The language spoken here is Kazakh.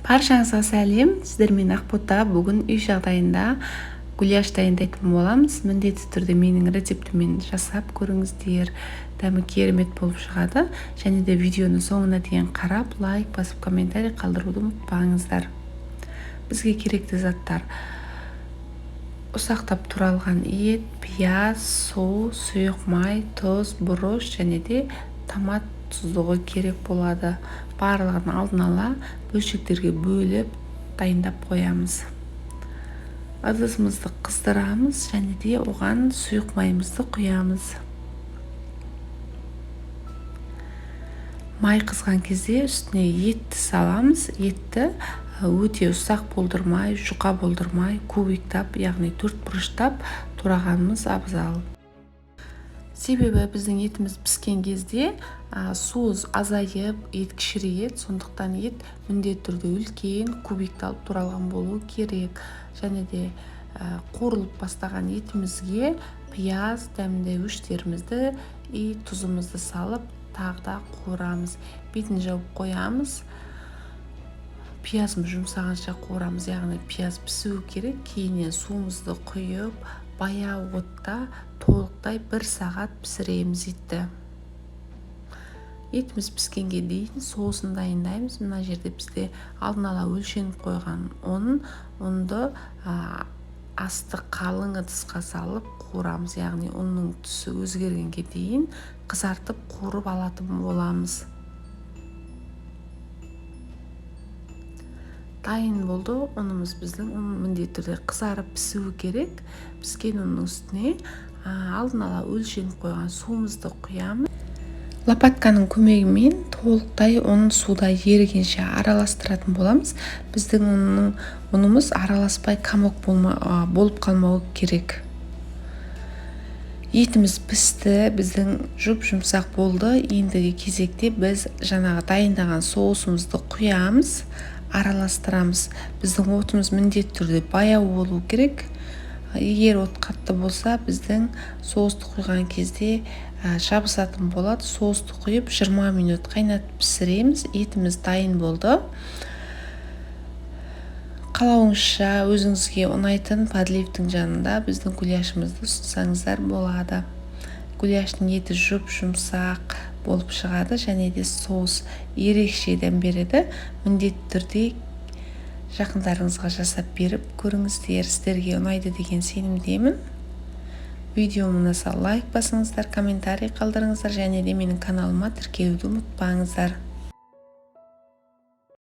Баршаңызға сәлем. Сіздермен Ақбота. Бүгін үй жағдайында гуляш дайындайтын боламыз. Міндетті түрде менің рецептіммен жасап көріңіздер. Дәмі керемет болып шығады. Және де видеоны соңына дейін қарап, лайк басып, комментарий қалдыруды ұмытпаңыздар. Бізге керекті заттар: ұсақтап туралған ет, пияз, су, сұйық май, тұз, бұрыш және де томат тұздығы керек болады. Барлығын алдын ала бөлшектерге бөліп дайындап қоямыз. Ыдысымызды қыздырамыз және де оған сұйық майымызды құямыз. Май қызған кезде үстіне етті саламыз. Етті өте ұсақ болдырмай, жұқа болдырмай, кубиктап, яғни төрт бұрыштап турағанымыз абзал. Себебі біздің етіміз піскен кезде су азайып, ет кішірейеді, сондықтан ет міндетті түрде үлкен кубикталып туралған болуы керек. Және де қуырылып бастаған етімізге пияз, дәмдеуіштерімізді и тұзымызды салып, тағы да қуырамыз. Бетін жауып қоямыз. Пиязымыз жұмсағанша қуырамыз, яғни пияз пісуі керек. Кейіннен суымызды құйып, баяу отта толықтай 1 сағат пісіреміз етті. Етіміз піскенге дейін соусын дайындаймыз. Мына жерде бізде алдын ала өлшеніп қойған ұн, ұнды асты қалың ыдысқа салып қуырамыз, яғни ұнның түсі өзгергенге дейін қызартып қуырып алатын боламыз. Дайын болды ұнымыз. Біздің ұн міндетті түрде қызарып пісуі керек. Піскен ұнның үстіне алдын ала өлшеніп қойған суымызды құямыз. Лопатканың көмегімен толықтай ұн суда ерігенше араластыратын боламыз. Біздің ұнымыз араласпай комок болып қалмауы керек. Етіміз пісті, біздің жұп-жұмсақ болды. Ендігі кезекте біз жаңағы дайындаған соусымызды құямыз, араластырамыз. Біздің отымыз міндетті түрде баяу болу керек. Егер от қатты болса, біздің соусты құйған кезде жабысатын болады. Соусты құйып 20 минут қайнатып пісіреміз. Етіміз дайын болды. Қалауыңызша өзіңізге ұнайтын подливтің жанында біздің гуляшымызды ұсынсаңыздар болады. Гуляштың еті жұп-жұмсақ болып шығады және де соус ерекше дәм береді. Міндетті түрде жақындарыңызға жасап беріп көріңіздер. Сіздерге ұнайды деген сенімдемін. Видеом ұнаса лайк басыңыздар, комментарий қалдырыңыздар және де менің каналыма тіркелуді ұмытпаңыздар.